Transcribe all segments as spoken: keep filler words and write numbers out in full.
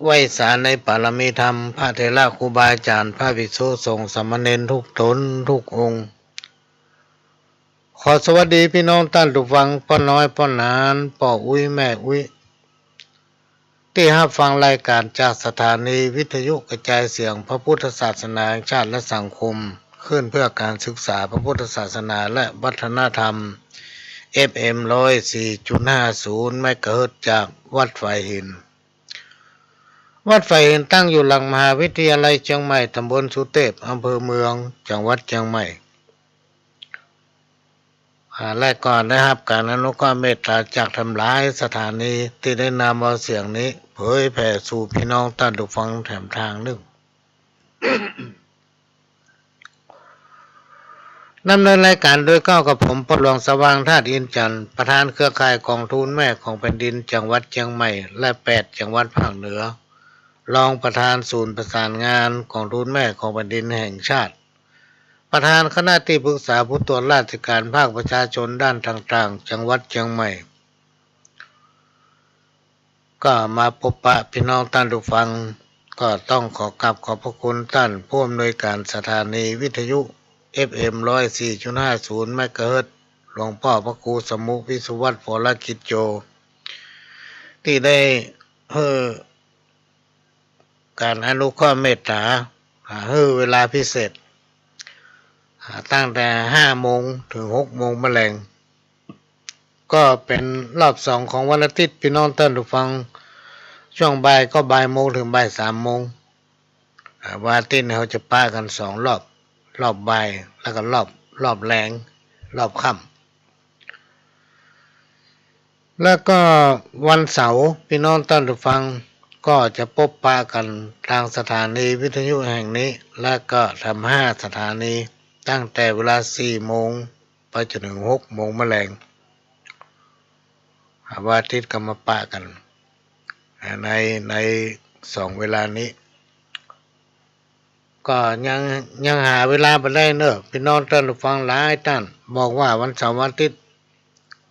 ไหว้สาในปารมีธรรม พระเถระครูบาอาจ๋ารย์ พระภิกษุสงฆ์สามเณรทุกต๋นทุกองค์ ขอสวัสดีปี้น้องต้านผู้ฟัง ป้อน้อยป้อหนาน ป้ออุ๊ยแม่อุ๊ย ตี้ฮับฟังรายก๋านจากสถานีวิทยุกระจายเสียงพระพุทธศาสนาแห่งชาติและสังคม คลื่นเพื่อการศึกษาพระพุทธศาสนาและวัฒนธรรม เอฟเอ็ม ร้อยสี่จุดห้าศูนย์ เมกะเฮิรตซ์ จากวัดฝายหิน วัดฝายหินตั้งอยู่หลังมหาวิทยาลัยเจียงใหม่ ต๋ำบลสุเตพ อำเภอเมือง จังหวัดเจียงใหม่ อ่า และก็ได้ฮับก๋านอนุเคราะห์เมตต๋าจากแถมหลายสถานีตี้ได้นำเอาเสียงนี้เผยแผ่สู่ปี้น้องต้านผู้ฟังแถมตางนึ่ง ดำเนินรายก๋านโดยเกล้ากระผม ป้อหลวงสว่าง ธาตุอินทร์จันทร์ ประธานเครือข่ายก๋องทุนแม่ของแผ่นดินจังหวัดเจียงใหม่ และแปดจังหวัดภาคเหนือ รองประธานศูนย์ประสานงานก๋องทุนแม่ของแผ่นดินแห่งชาติ ประธานคณะตี้ปรึกษาผู้ตรวจราชก๋านภาคประชาชนด้านต่างๆ จังหวัดเจียงใหม่ ก็มาปบปะปี้น้องต้านผู้ฟัง ก็ต้องขอกราบขอบพระคุณต้านผู้อำนวยก๋านสถานีวิทยุ เอฟเอ็ม ร้อยสี่จุดห้าศูนย์ เมกะเฮิรตซ์ หลวงป้อพระครูสมุห์ วิศวัฒน์ วรกิจโจ ตี้ได้หื้อ ก๋านอนุเคราะห์เมตต๋า อ่า หื้อเวลาพิเศษ อ่า ตั้งแต่ห้าโมงเถิงหกโมงมะแลง ก็เป๋นรอบสองของวันอาทิตย์ ปี้น้องต้านผู้ฟัง ช่วงบ่ายก็บ่ายโมงเถิงบ่ายสามโมง อ่า วันอาทิตย์นี้เฮาจะปะกั๋นสองรอบ รอบบ่าย แล้วก็รอบ รอบแลง รอบค่ำ แล้วก็วันเสาร์ ปี้น้องต้านผู้ฟังก็จะปบปะกั๋นตางสถานีวิทยุแห่งนี้ แล้วก็แถมห้าสถานี ตั้งแต่เวลาสี่โมงไปจ๋นเถิงหกโมงมะแลง อ่า วันอาทิตย์ก็มาปะกั๋น อ่า ใน ในสองเวลานี้ ก็ยัง ยังหาเวลาบ่ได้เน่อ ปี้น้องต้านผู้ฟังหลายต้านบอกว่าวันเสาร์วันอาทิตย์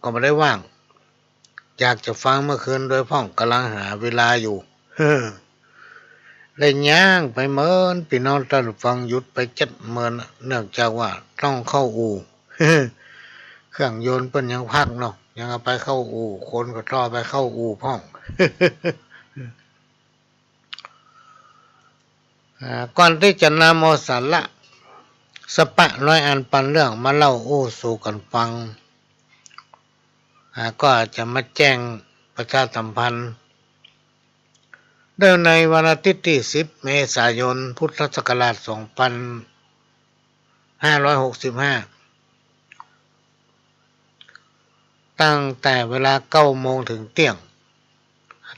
ก็บ่ได้ว่าง อยากจะฟังเมื่อคืนโดยพ่อง ก๋ำลังหาเวลาอยู่ ได้ย้างไปเมิน ปี้น้องต้านผู้ฟัง หยุดไปเจ็ดเมิน เนื่องจากว่าต้องเข้าอู่ เครื่องยนต์เปิ้นยังพักเนาะ ยังเอาไปเข้าอู่ คนก็ต้องเอาไปเข้าอู่พ่อง อ่า ก่อนตี้จะนำเอาสาระสักปะน้อยอันปันเรื่องมาเล่าอู้สู่กั๋นฟัง อ่า ก็จะมาแจ้งประชาสัมพันธ์ เนื่องในวันอาทิตย์ตี้สิบเมษายน พุทธศักราชสองพันห้าร้อยหกสิบห้า ตั้งแต่เวลาเก้าโมงเถิงเตี้ยง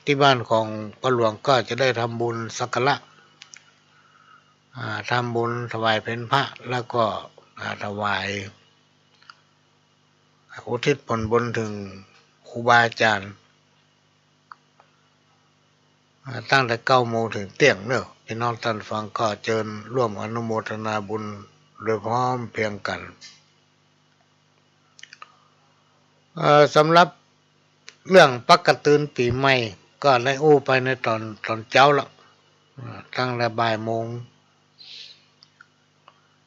ตี้บ้านของป้อหลวงก็จะได้ทำบุญสักการะ อ่า ทำบุญถวายเพลพระ แล้วก็ อ่า ถวาย อุทิศผลบุญเถิงครูบาอาจ๋ารย์ อ่า ตั้งแต่เก้าโมงเถิงเตี้ยงเน่อ ปี้น้องต้านผู้ฟังก็เจิญร่วมอนุโมทนาบุญโดยพร้อมเพรียงกั๋น เอ่อ สำหรับเรื่องปักก๋ะตือนปี๋ใหม่ก็ได้อู้ไปในต๋อน ต๋อนเจ๊าละ อ่า ตั้งแต่บ่ายโมง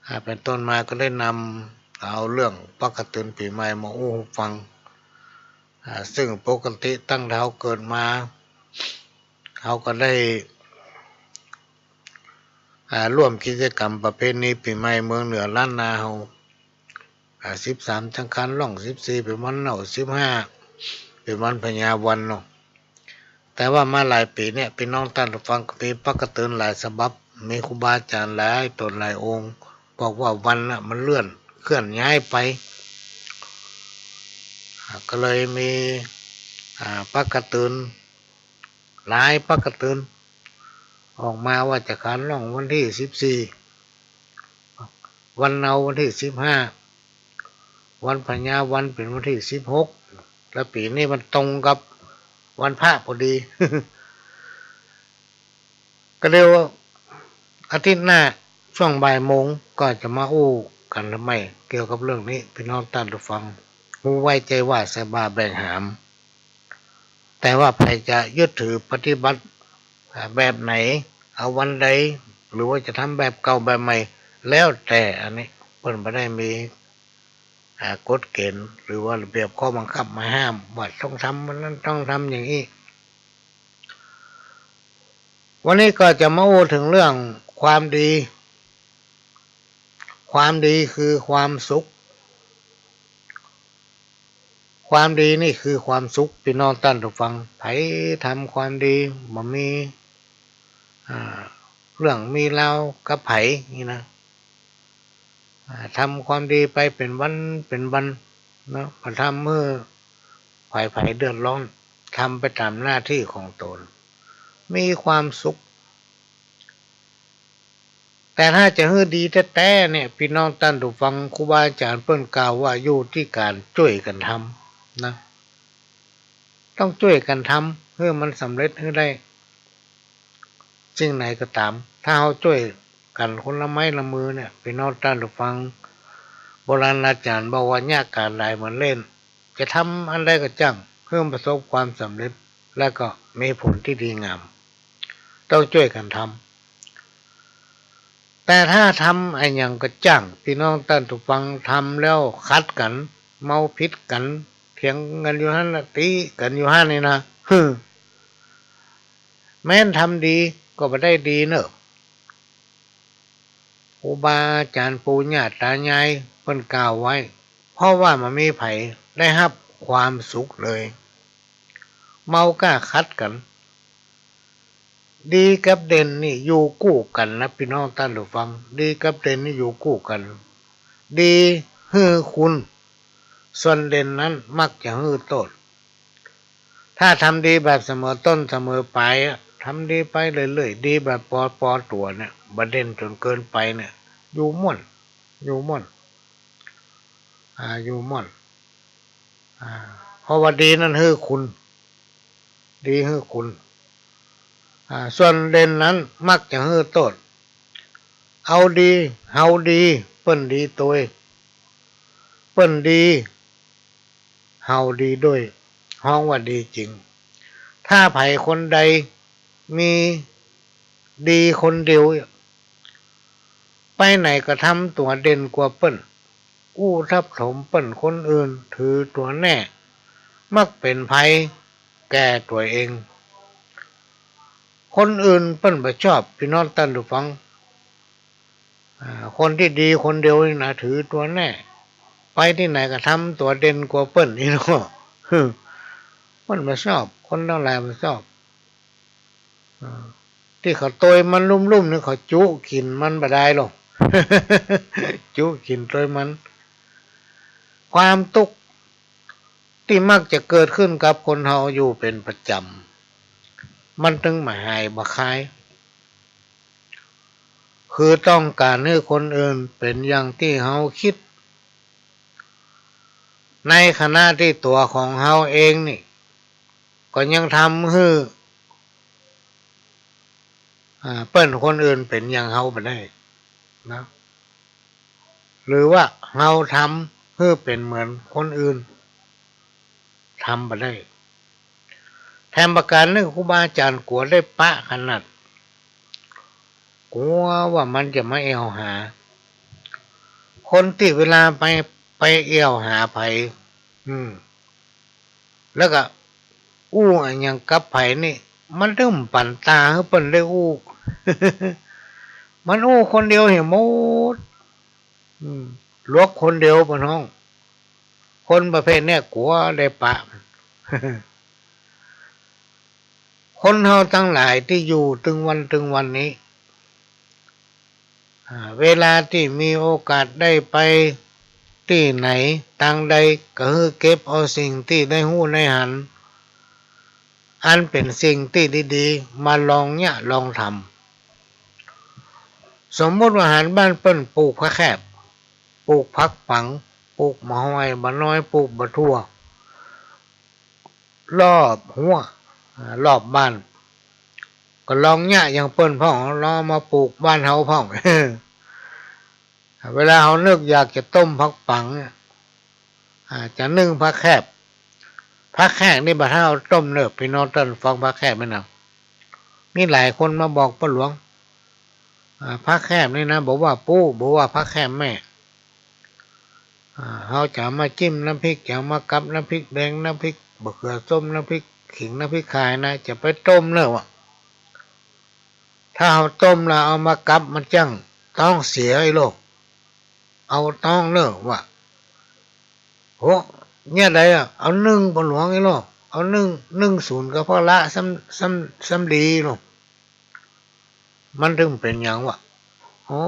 อ่า เป๋นต้นมาก็ได้นำเอาเรื่องปักก๋ะตือนปี๋ใหม่มาอู้หื้อฟัง อ่า ซึ่งปกติตั้งแต่เฮาเกิดมา เฮาก็ได้ อ่า ร่วมกิจกรรมประเพณีปี๋ใหม่เมืองเหนือล้านนาเฮา อ่า สิบสามจังคานล่อง สิบสี่เป๋นวันเน่า สิบห้าเป๋นวันพญาวันเนาะ แต่ว่ามาหลายปี๋เนี่ย ปี้น้องต้านผู้ฟังก็มีปักก๋ะตือนหลายฉบับ มีครูบาอาจ๋ารย์หลายต๋นหลายองค์ บอกว่าวันน่ะมันเลื่อน เคลื่อนย้ายไป อ่า ก็เลยมี อ่า ปักก๋ะตือน หลายปักก๋ะตือนออกมาว่าจะคานล่องวันตี้สิบสี่ วันเนาวันตี้สิบห้า วันพญาวันเป๋นวันตี้สิบหก แล้วปี๋นี้มันตรงกับวันพระพอดี ก็เดี๋ยวอาทิตย์หน้าช่วงบ่ายโมงก็จะมาอู้กั๋นใหม่เกี่ยวกับเรื่องนี้ ปี้น้องต้านผู้ฟัง ฮู้ไว้ใจ๋ว่าใส่บ่าแบ่งหาม แต่ว่าใผจะยึดถือปฏิบัติ อ่า แบบไหน เอาวันใด หรือว่าจะทำแบบเก่าแบบใหม่ แล้วแต่ อันนี้เปิ้นบ่ได้มี อ่า กฎเกณฑ์ หรือว่าระเบียบข้อบังคับมาห้ามว่าต้องทำวันนั้น ต้องทำอย่างอี้ วันนี้ก็จะมาอู้เถิงเรื่องความดี ความดีคือความสุข ความดีนี่คือความสุข ปี้น้องต้านผู้ฟัง ใผทำความดี บ่มี อ่า เรื่องมีราวกับใผนี่นะ อ่า ทำความดีไปเป๋นวันเป๋นวันเนาะ บ่ทำหื้อใผๆ เดือดร้อน ทำไปต๋ามหน้าตี้ของตน มีความสุข แต่ถ้าจะหื้อดีแต๊ๆ เนี่ย ปี้น้องต้านผู้ฟัง ครูบาอาจ๋ารย์เปิ้นกล่าวว่าอยู่ตี้ก๋านจ้วยกั๋นทำนะ ต้องจ้วยกั๋นทำหื้อมันสำเร็จหื้อได้ สิ่งไหนก็ต๋าม ถ้าเฮาจ้วยกั๋นคนละไม้ละมือเนี่ย ปี้น้องต้านผู้ฟัง โบราณอาจ๋ารย์บอกว่า เยียะก๋านหลายเหมือนเล่น จะทำอันใดก็จ้าง หื้อประสบความสำเร็จ แล้วก็มีผลตี้ดีงาม ต้องจ้วยกั๋นทำ แต่ถ้าทำอะหยังก็จ้าง ปี้น้องต้านผู้ฟัง ทำแล้วขัดกั๋น เมาผิดกั๋น เถียงกั๋นอยู่หั้นน่ะ ตี๋กั๋นอยู่หั้นนี่นะ หือ แม้นทำดีก็บ่ได้ดีเน่อ ครูบาอาจ๋ารย์ปู่ย่าต๋ายายเปิ้นกล่าวไว้ เพราะว่าบ่มีใผได้ฮับความสุขเลย เมาก้าขัดกั๋น ดีกับเด่นนี่อยู่กู้กั๋นนะ ปี้น้องต้านผู้ฟัง ดีกับเด่นนี่อยู่กู้กั๋น ดีหื้อคุณ ส่วนเด่นนั้นมักจะหื้อโต้ษ ถ้าทำดีแบบเสมอต้นเสมอปลายอะ ทำดีไปเรื่อยๆ ดีแบบปอๆ ตั๋วเนี่ย บ่เด่นจ๋นเกินไปเนี่ย อยู่ม่วน อยู่ม่วน อ่า อยู่ม่วน อ่า เพราะว่าดีนั้นหื้อคุณ ดีหื้อคุณ อ่า ส่วนเด่นนั้นมักจะหื้อโต้ษ เอาดี เฮาดี เปิ้นดีตวย เปิ้นดี เฮาดีด้วย ฮ้องว่าดีจริง ถ้าใผคนใดมีดีคนเดียว ไปไหนก็ทำตั๋วเด่นกว่าเปิ้น อู้ทับถมเปิ้นคนอื่น ถือตั๋วแน่ มักเป๋นภัยแก่ตั๋วเอง คนอื่นเปิ้นบ่ชอบ ปี้น้องต้านผู้ฟัง อ่า คนตี้ดีคนเดียวนี่นะ ถือตั๋วแน่ ไปตี้ไหนก็ทำตั๋วเด่นกว่าเปิ้นนี่เนาะ เปิ้นบ่ชอบ คนตังหลายบ่ชอบ อ่า ตี้เขาตวยมันลุ่มๆ นี่เขาจุกิ๋นมันบ่ได้หรอก จุกิ๋นตวยมัน ความตุ๊กข์ตี้มักจะเกิดขึ้นกับคนเฮาอยู่เป๋นประจ๋ำ มันตึงบ่หายบ่คลาย คือต้องก๋านหื้อคนอื่นเป๋นอย่างตี้เฮาคิด ในขณะตี้ตั๋วของเฮาเองนี่ ก็ยังทำหื้อ อ่า เปิ้นคนอื่นเป๋นอย่างเฮาบ่ได้นะ หรือว่าเฮาทำหื้อเป๋นเหมือนคนอื่น ทำบ่ได้ แถมประก๋านนึ่ง ครูบาอาจ๋ารย์กั๋วได้ปะขนาด กั๋วว่ามันจะมาแอ่วหา คนตี้เวลาไป ไปแอ่วหาใผ อืม แล้วก็อู้อะหยังกับใผนี่ มันตึงบ่ปันตาหื้อเปิ้นได้อู้ มันอู้คนเดียวเหียหมด อืม หลวกคนเดียวเปิ้นฮ้อง คนประเภทเนี้ยกั๋วได้ปะ คนเฮาตังหลายตี้อยู่ตึงวันตึงวันนี้ อ่า เวลาตี้มีโอกาสได้ไปตี้ไหนตางใด ก็หื้อเก็บเอาสิ่งตี้ได้ฮู้ได้หัน อันเป๋นสิ่งตี้ดีๆ มาลองเยียะลองทำ สมมุติว่าหันบ้านเปิ้นปลูกผักแคบ ปลูกผักปัง ปลูกบ่าฮ้อยบ่าน้อย ปลูกบ่าถั่ว รอบฮั้ว อ่า รอบบ้าน ก็ลองเยียะอย่างเปิ้นพ่อง ลองมาปลูกบ้านเฮาพ่อง เวลาเฮานึกอยากจะต้มผักปังเนี่ย อ่า จะนึ่งผักแคบ ผักแคบนี่บ่าเฮาต้มเน่อ ปี้น้องต้านฟัง ผักแคบนี่นะ มีหลายคนมาบอกป้าหลวง อ่า ผักแคมนี่นะ บ่ว่าปู้ บ่ว่าผักแคมแม่ อ่า เฮาจะเอามาจิ้มน้ำพริก จะเอามากับน้ำพริกแดง น้ำพริกมะเขือส้ม น้ำพริกขิง น้ำพริกข่านะ จะไปต้มเน่อวะ ถ้าเฮาต้มแล้วเอามากับมันจั้งท้องเสียไอ้โลก เอาท้องเน่อวะ โห เนี่ยใดอะ เอานึ่งป้าหลวงไอ้โลก เอานึ่ง นึ่งสูนกระเพาะละซ้ำ ซ้ำ ซ้ำดีโลก มันถึงเป๋นหยังวะ โอ้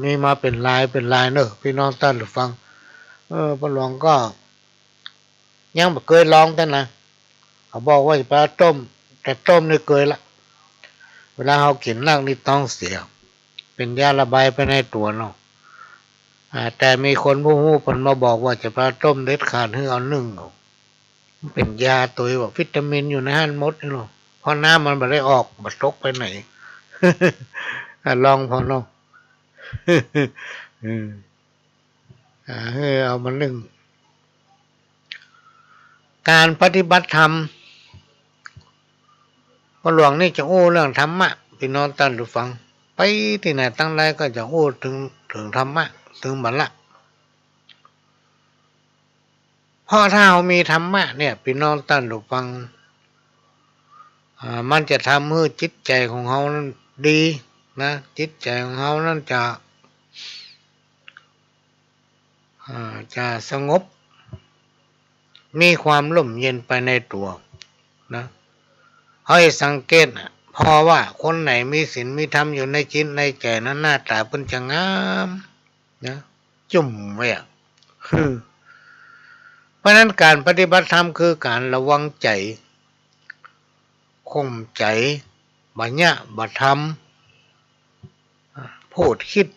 มีมาเป๋นลายเป๋นลายเน่อ ปี้น้องต้านผู้ฟัง เออ ป้าหลวงก็ยังบ่เกยลองตันนะ เขาบอกว่าจะไปเอาต้ม แต่ต้มนี่เกยละ เวลาเฮากิ๋นนักนี่ท้องเสีย เป๋นยาระบายไปในตั๋วเนาะ อ่า แต่มีคนผู้ฮู้เปิ้นมาบอกว่าจะไปเอาต้มเด็ดขาด หื้อเอานึ่งเอา มันเป๋นยาตวยว่าวิตามินอยู่ในหั้นหมดนี่เนาะ เพราะน้ำมันบ่ได้ออก บ่ตกไปไหน อ่ะ ลองผ่อเนาะ อืม อ่า หื้อเอามานึ่ง ก๋านปฏิบัติธรรม ป้าหลวงนี่จะอู้เรื่องธรรมะ ปี้น้องต้านผู้ฟัง ไปตี้ไหนตังใดก็จะอู้เถิง เถิงธรรมะ เถิงบัลละ เพราะถ้าเฮามีธรรมะเนี่ย ปี้น้องต้านผู้ฟัง อ่า มันจะทำหื้อจิตใจ๋ของเฮานั้นดีนะ จิตใจ๋ของเฮานั้นจะ อ่า จะสงบ มีความร่มเย็นไปในตั๋วนะ เฮาสังเกตอะ เพราะว่าคนไหนมีศีลมีธรรมอยู่ในจิตในใจ๋นั้น หน้าต๋าเปิ้นจะงามนะ จุ่มไว้อะ คือ เพราะฉะนั้นก๋านปฏิบัติธรรมคือก๋านระวังใจ๋ ข่มใจ๋ บ่เยียะบ่ทำ อ่า พูดกึ๊ด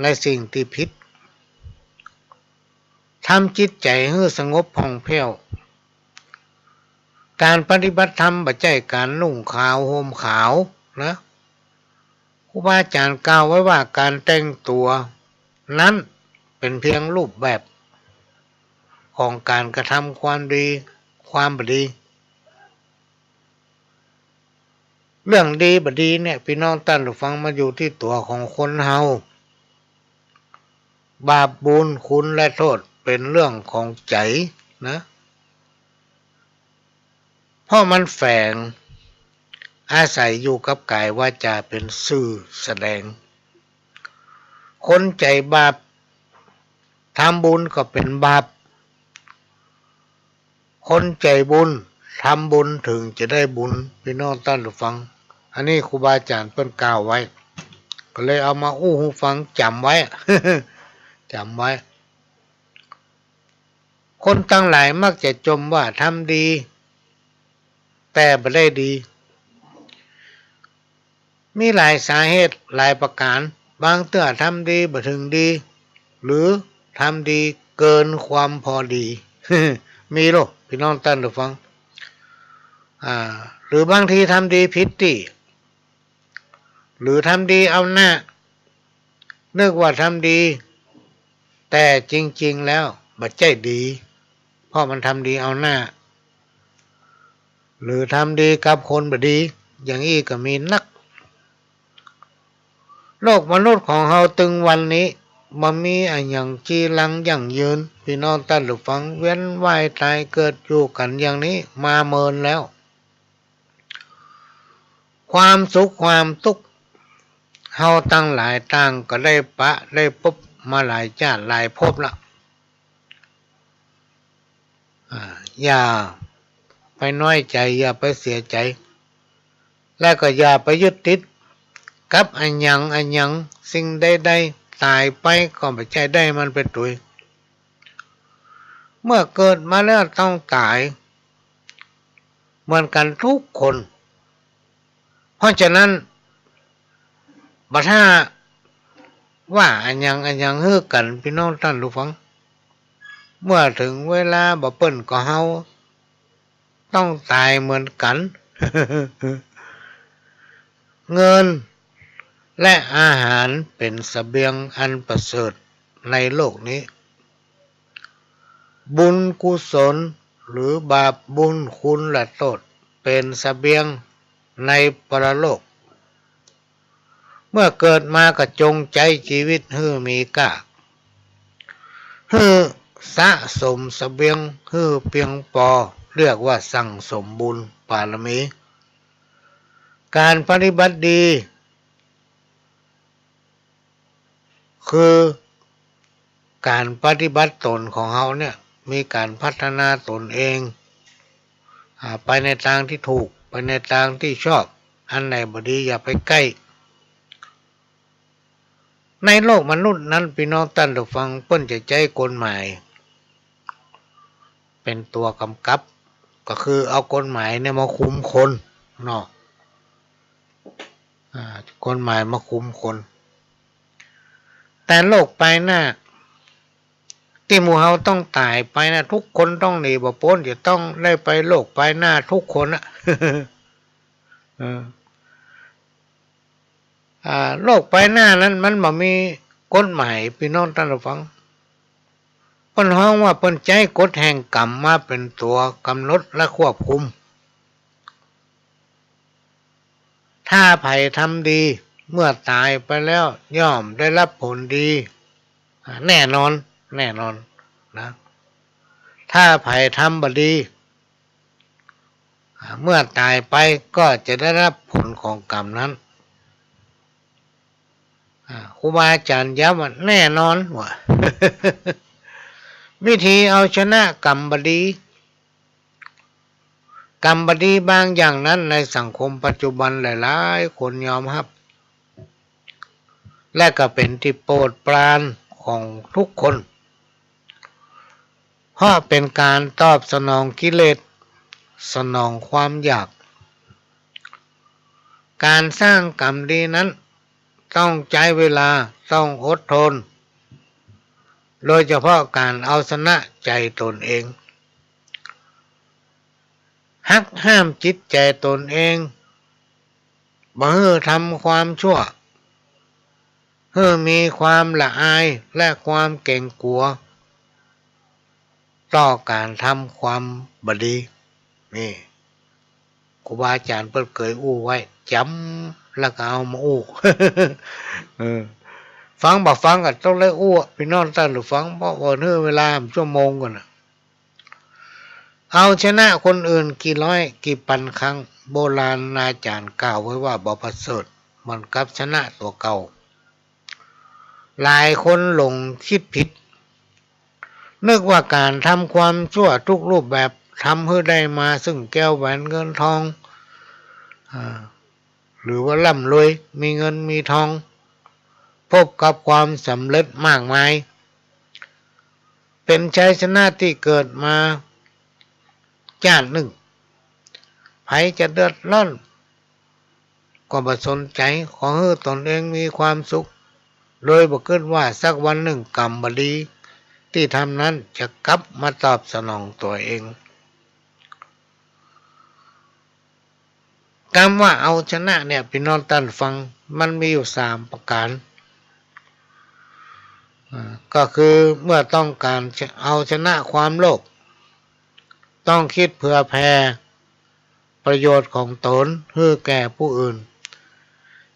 ในสิ่งตี้ผิด ทำจิตใจ๋หื้อสงบผ่องแผ้ว ก๋านปฏิบัติธรรมบ่ใจ้ก๋านนุ่งขาวห่มขาวนะ ครูบาอาจ๋ารย์กล่าวไว้ว่าก๋านแต่งตั๋วนั้นเป๋นเพียงรูปแบบของก๋านกระทำความดี ความบ่ดี เรื่องดีบ่ดีเนี่ย ปี้น้องต้านผู้ฟัง มันอยู่ตี้ตั๋วของคนเฮา บาปบุญคุณและโทษเป๋นเรื่องของใจ๋นะ เพราะมันแฝง อาศัยอยู่กับก๋ายวาจ๋าเป๋นสื่อแสดง คนใจ๋บาป ทำบุญก็เป๋นบาป คนใจ๋บุญ ทำบุญเถิงจะได้บุญ ปี้น้องต้านผู้ฟัง อันนี้ครูบาอาจ๋ารย์เปิ้นกล่าวไว้ ก็เลยเอามาอู้หื้อฟังจ๋ำไว้ จ๋ำไว้ คนตังหลายมักจะจ่มว่าทำดี แต่บ่ได้ดี มีหลายสาเหตุหลายประก๋าน บางเตื้อทำดีบ่เถิงดี หรือทำดีเกินความพอดี มีโลก ปี้น้องต้านผู้ฟัง อ่า หรือบางทีทำดีผิดตี้ หรือทำดีเอาหน้า นึกว่าทำดี แต่จริงๆ แล้วบ่ใจ้ดี เพราะมันทำดีเอาหน้า หรือทำดีกับคนบ่ดี อย่างอี้ก็มีนัก โลกมนุษย์ของเฮาตึงวันนี้ บ่มีอะหยังจีรังยั่งยืน ปี้น้องต้านผู้ฟัง เวียนว่ายตายเกิดอยู่กั๋นอย่างนี้มาเมินแล้ว ความสุขความตุ๊กข์ เฮาตังหลายต่างก็ได้ปะได้ปบมาหลายจาติหลายภพละ อ่า อย่าไปน้อยใจ๋ อย่าไปเสียใจ๋ และก็อย่าไปยึดติดกับอะหยังอะหยัง สิ่งใดๆ ต๋ายไปก็บ่ใจ้ได้มันไปตวย เมื่อเกิดมาแล้วต้องต๋าย เหมือนกั๋นทุกคน เพราะฉะนั้น บ่ถ้าว่าอะหยังอะหยังหื้อกั๋น ปี้น้องต้านผู้ฟัง เมื่อเถิงเวลาบ่เปิ้นก็เฮาต้องต๋ายเหมือนกั๋น เงินและอาหารเป๋นเสบียงอันประเสริฐในโลกนี้ บุญกุศลหรือบาปบุญคุณและโทษเป๋นเสบียง ในปรโลก เมื่อเกิดมาก็จงใจ๊จีวิตหื้อมีก้า หื้อสะสมเสบียงหื้อเปียงปอ เรียกว่าสั่งสมบุญบารมี ก๋านปฏิบัติดี คือก๋านปฏิบัติต๋นของเฮาเนี่ย มีก๋านพัฒนาต๋นเอง อ่า ไปในตางตี้ถูก ไปในตางตี้ชอบ อันไหนบ่ดีอย่าไปใก้ ในโลกมนุษย์นั้น ปี้น้องต้านผู้ฟัง เปิ้นจะใจ๊กฎหมาย เป๋นตั๋วก๋ำกับ ก็คือเอากฎหมายเนี่ยมาคุมคนเนาะ อ่า กฎหมายมาคุมคน แต่โลกปายหน้า ตี้หมู่เฮาต้องต๋ายไปนะ ทุกคนต้องหนีบ่ป๊น จะต้องได้ไปโลกปายหน้าทุกคนนะ เออ อ่า โลกปายหน้านั้นมันบ่มีกฎหมาย ปี้น้องต้านผู้ฟัง เปิ้นฮ้องว่าเปิ้นใจ๊กฎแห่งกรรมมาเป๋นตั๋วก๋ำหนดและควบคุม ถ้าใผทำดี เมื่อต๋ายไปแล้วย่อมได้รับผลดี อ่า แน่นอน แน่นอนนะ ถ้าใผทำบ่ดี อ่า เมื่อต๋ายไปก็จะได้รับผลของกรรมนั้น อ่า ครูบาอาจ๋ารย์ย้ำว่าแน่นอนว่า วิธีเอาชนะกรรมบ่ดี กรรมบ่ดีบางอย่างนั้นในสังคมปัจจุบันหลายๆ คนยอมฮับ และก็เป๋นตี้โปรดปรานของทุกคน เพราะเป๋นก๋านตอบสนองกิเลส สนองความอยาก ก๋านสร้างกรรมดีนั้นต้องใจ๊เวลา ต้องอดทน โดยเฉพาะก๋านเอาชนะใจ๋ต๋นเอง หักห้ามจิตใจ๋ต๋นเอง บ่หื้อทำความชั่ว หื้อมีความละอายและความเก๋งกั๋ว ต่อก๋านทำความบ่ดี นี่ ครูบาอาจ๋ารย์เปิ้นเกยอู้ไว้ จ๋ำแล้วก็เอามาอู้ เออ ฟังบ่ฟังก็ต้องได้อู้ ปี้น้องต้านผู้ฟัง เพราะว่าหื้อเวลาชั่วโมงก่อนนะ เอาชนะคนอื่นกี่ร้อยกี่ปันครั้ง โบราณอาจ๋ารย์กล่าวไว้ว่าบ่ประเสริฐ เหมือนกับชนะตั๋วเก่า หลายคนหลงคิดผิด นึกว่าก๋านทำความชั่วทุกรูปแบบ ทำหื้อได้มาซึ่งแก้วแหวนเงินทอง อ่า หรือว่าร่ำรวย มีเงินมีทอง พบกับความสำเร็จมากมาย เป๋นชัยชนะตี้เกิดมาจ้าตินึ่ง ใผจะเดือดร้อนก็บ่สนใจ๋ ขอหื้อต๋นเองมีความสุข โดยบ่กึ๊ดว่าสักวันนึ่งกรรมบ่ดีตี้ทำนั้นจะกลับมาตอบสนองตั๋วเอง กำว่าเอาชนะเนี่ย ปี้น้องต้านฟัง มันมีอยู่สามประก๋าน อ่า ก็คือเมื่อต้องก๋านจะเอาชนะความโลภ ต้องกึ๊ดเผื่อแผ่ประโยชน์ของต๋นหื้อแก่ผู้อื่น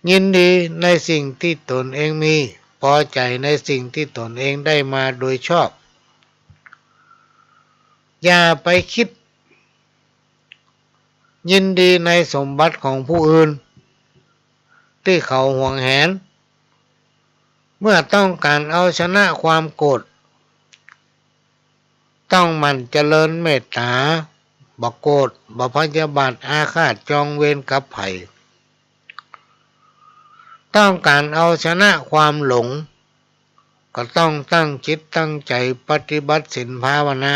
ยินดีในสิ่งตี้ต๋นเองมี ปอใจ๋ในสิ่งตี้ต๋นเองได้มาโดยชอบ อย่าไปกึ๊ด ยินดีในสมบัติของผู้อื่นตี้เขาหวงแหน เมื่อต้องก๋านเอาชนะความโกรธ ต้องหมั่นเจริญเมตต๋า บ่โกรธ บ่พยาบาทอาฆาตจองเวรกับใผ ต้องก๋านเอาชนะความหลง ก็ต้องตั้งจิตตั้งใจ๋ปฏิบัติศีลภาวนา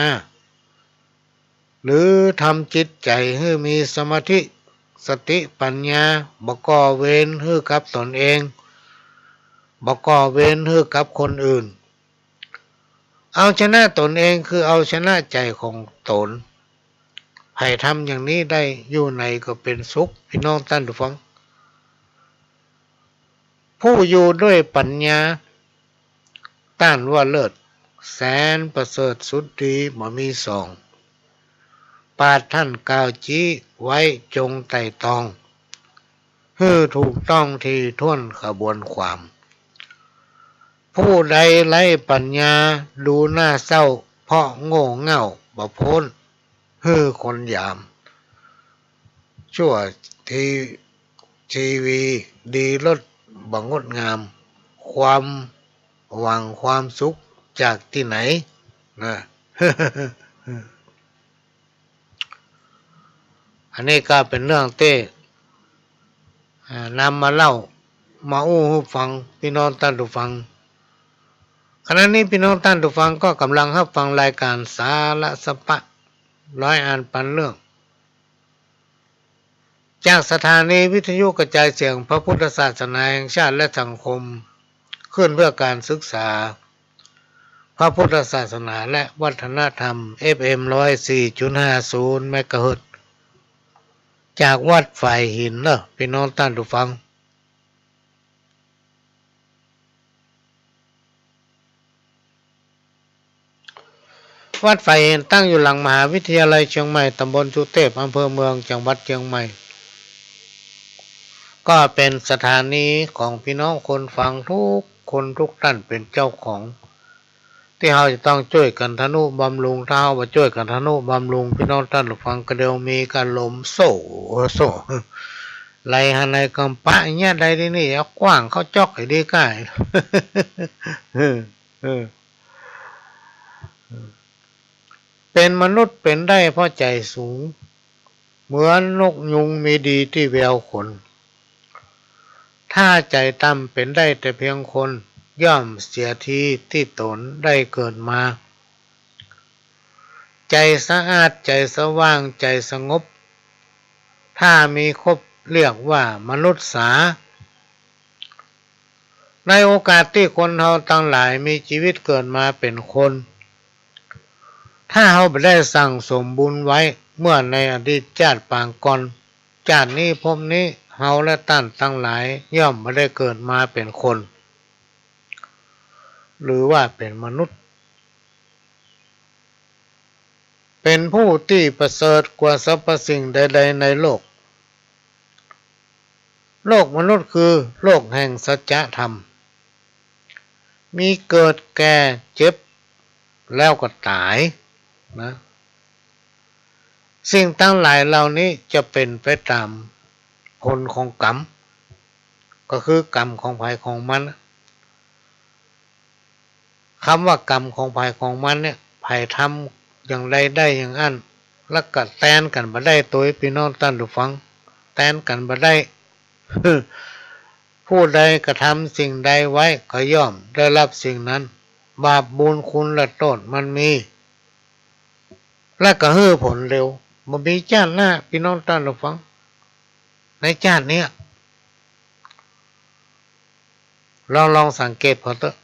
หรือทำจิตใจ๋หื้อมีสมาธิ สติปัญญา บ่ก่อเวรหื้อกับต๋นเอง บ่ก่อเวรหื้อกับคนอื่น เอาชนะต๋นเองคือเอาชนะใจ๋ของต๋น ใผทำอย่างนี้ได้อยู่ไหนก็เป๋นสุข ปี้น้องต้านฟัง ผู้อยู่ด้วยปัญญา ต้านว่าเลิศ แสนประเสริฐสุดดีบ่มีสอง ปราชญ์ต้านกล่าวจี๊ไว้จงไตร่ตรอง หื้อถูกต้องถี่ถ้วนขบวนความ ผู้ใดไร้ปัญญาดูน่าเศร้า เพราะโง่เง่าบ่พ้น หื้อคนหยาม ชั่วที ชีวี ดีลดบ่งดงาม ความหวังความสุขจากตี้ไหน นะ อันนี้ก็เป๋นเรื่องตี้ อ่า นำมาเล่า มาอู้หื้อฟัง ปี้น้องต้านผู้ฟัง ขณะนี้ปี้น้องต้านผู้ฟังก็ก่ำลังฮับฟังรายก๋านสาระสะปะ ร้อยอันปันเรื่อง จากสถานีวิทยุกระจายเสียงพระพุทธศาสนาแห่งชาติและสังคม ขึ้นเพื่อการศึกษาพระพุทธศาสนาและวัฒนธรรม เอฟเอ็ม ร้อยสี่จุดห้าศูนย์ เมกะเฮิรตซ์ จากวัดฝายหินเนาะ ปี้น้องต้านผู้ฟัง วัดฝายหินตั้งอยู่หลังมหาวิทยาลัยเชียงใหม่ ตำบลสุเทพ อำเภอเมือง จังหวัดเชียงใหม่ ก็เป๋นสถานีของปี้น้องคนฟังทุกคนทุกต้านเป๋นเจ้าของ ตี้เฮาจะต้องจ้วยกั๋นทะนุบำรุง ถ้าเฮาบ่จ้วยกั๋นทะนุบำรุง ปี้น้องต้านผู้ฟังก็เดี๋ยวมีก๋านล้มโซ่ โซ่ ไหลหาในกำปะเยียะได้ตี้นี่ เอากว้างเข้าจ๊อกหื้อดีก้า เออ เป๋นมนุษย์เป๋นได้เพราะใจ๋สูง เหมือนนกยูงมีดีตี้แววขน ถ้าใจ๋ต่ำเป๋นได้แต่เพียงคน ย่อมเสียทีตี้ต๋นได้เกิดมา ใจ๋สะอาด ใจ๋สว่าง ใจ๋สงบ ถ้ามีครบเรียกว่ามนุษย์สา ในโอกาสตี้คนเฮาตังหลายมีจีวิตเกิดมาเป๋นคน ถ้าเฮาบ่ได้สั่งสมบุญไว้เมื่อในอดีตจาติปางก่อน จาตินี้ภพนี้เฮาและต้านตังหลายย่อมบ่ได้เกิดมาเป๋นคน หรือว่าเป๋นมนุษย์ เป๋นผู้ตี้ประเสริฐกว่าสรรพสิ่งใดๆ ในโลก โลกมนุษย์คือโลกแห่งสัจธรรม มีเกิดแก่เจ็บแล้วก็ต๋ายนะ สิ่งตังหลายเหล่านี้จะเป๋นไปต๋ามผลของกรรม ก็คือกรรมของใผของมัน กำว่ากำของใผของมันเนี่ย ใผทำอย่างใดได้อย่างอั้น แล้วก็แตนกั๋นบ่ได้ โตยปี้น้องต้านผู้ฟัง แตนกั๋นบ่ได้ ผู้ใดกระทำสิ่งใดไว้ก็ย่อมได้รับสิ่งนั้น บาปบุญคุณและโต้ษมันมี และก็หื้อผลเร็ว บ่มีจาติหน้า ปี้น้องต้านผู้ฟัง ในจาติเนี้ย ลอง ลองสังเกตผ่อเต๊อะ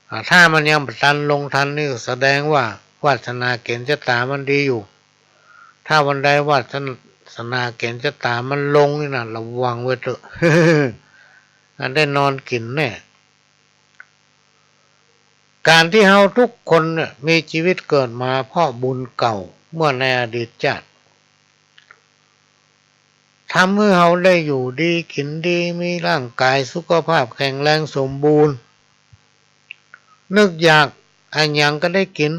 อ่า ถ้ามันยังบ่ตันลงทันนี่ แสดงว่าวาสนาเก๋ณฑ์จะต๋ามันดีอยู่ ถ้าวันใดวาสนาเก๋ณฑ์จะต๋ามันลงนี่นะ ระวังไว้เต๊อะ อันได้นอนกิ๋นแน่ ก๋านตี้เฮาทุกคนเนี่ยมีจีวิตเกิดมาเพราะบุญเก่าเมื่อในอดีตจาติ ทำหื้อเฮาได้อยู่ดีกิ๋นดี มีร่างก๋ายสุขภาพแข็งแรงสมบูรณ์ นึกอยากอะหยังก็ได้กิ๋น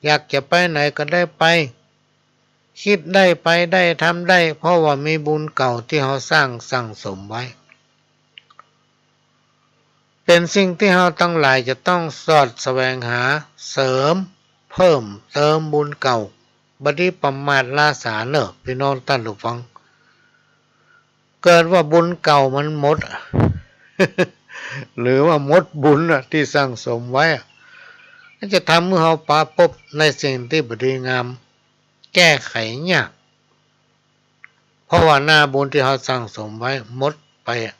อยากจะไปไหนก็ได้ไป คิดได้ไปได้ทำได้ เพราะว่ามีบุญเก่าตี้เฮาสร้างสั่งสมไว้ เป๋นสิ่งตี้เฮาตังหลายจะต้องสอดแสวงหา เสริม เพิ่มเติมบุญเก่า บ่ดีประมาทล้าสาเน่อ ปี้น้องต้านผู้ฟัง เกิดว่าบุญเก่ามันหมด หรือว่าหมดบุญน่ะตี้สั่งสมไว้อะ มันจะทำหื้อเฮาปะปบในสิ่งตี้บ่ดีงาม แก้ไขยาก เพราะว่าหน้าบุญตี้เฮาสั่งสมไว้หมดไปอะ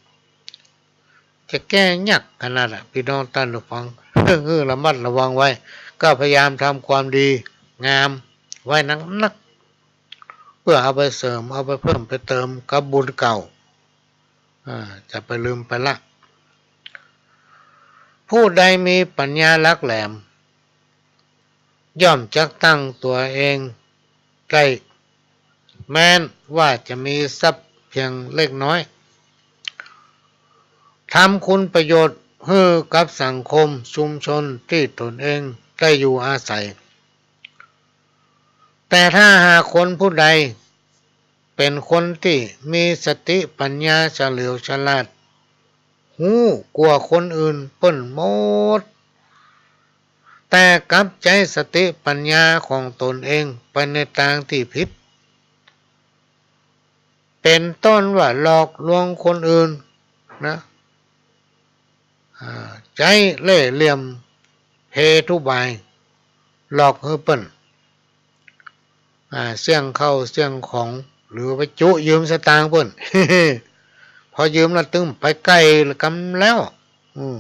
จะแก้ยากขนาดอะ ปี้น้องต้านผู้ฟัง หื้อระมัดระวังไว้ ก็พยายามทำความดีงามไว้นักๆ เพื่อเอาไปเสริม เอาไปเพิ่มไปเติมกับบุญเก่า อ่า จะไปลืมไปละ ผู้ใดมีปัญญาหลักแหลม ย่อมจักตั้งตั๋วเองได้ แม้นว่าจะมีทรัพย์เพียงเล็กน้อย ทำคุณประโยชน์หื้อกับสังคมชุมชนตี้ตนเองได้อยู่อาศัย แต่ถ้าหากคนผู้ใดเป๋นคนตี้มีสติปัญญาเฉลียวฉลาด ฮู้กว่าคนอื่นเปิ้นหมด แต่กลับใจ๊สติปัญญาของตนเองไปในตางตี้ผิด เป๋นต้นว่าหลอกลวงคนอื่นนะ อ่า ใจ๊เล่ห์เหลี่ยมเพทุบาย หลอกหื้อเปิ้น อ่า เสี้ยงข้าวเสี้ยงของ หรือไปจุยืมสตางค์เปิ้น พอยืมแล้วตึงไปไกลกำแล้ว อืม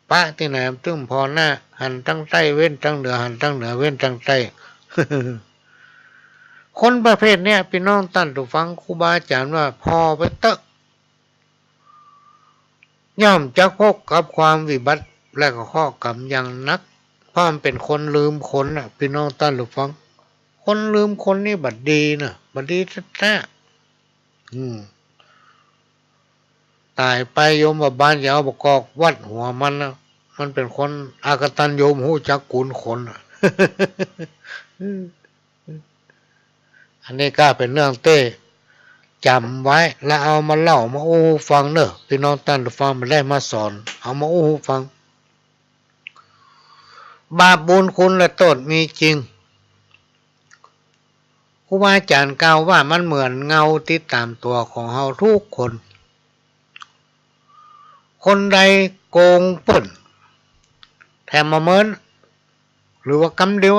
ปะตี้ไหนตึงผ่อหน้า หันตางใต้เว้นตางเหนือ หันตางเหนือเว้นตางใต้ คนประเภทเนี้ย ปี้น้องต้านผู้ฟัง ครูบาอาจ๋ารย์ว่าผ่อไปเต๊อะ ย่อมจักพบกับความวิบัติและก็เคราะห์กรรมอย่างหนัก เพราะมันเป๋นคนลืมคนน่ะ ปี้น้องต้านผู้ฟัง คนลืมคนนี่บ่ดีน่ะ บ่ดีแต๊ๆ อืม ต๋ายไปโยมบาบาลอย่าเอาบ่ากอกวัดหัวมันนะ มันเป๋นคนอกตัญญู ฮู้จักกูลคนน่ะ อันนี้ก็เป๋นเรื่องตี้จ๋ำไว้ แล้วเอามาเล่ามาอู้ฟังเน่อ ปี้น้องต้านผู้ฟัง บ่ได้มาสอน เอามาอู้ฟัง บาปบุญคุณและโต้ษมีจริง ครูบาอาจ๋ารย์กล่าวว่ามันเหมือนเงาติดต๋ามตั๋วของเฮากู้คน คนใดโกงเปิ้นแถมบ่าเมิน หรือว่ากำเดียว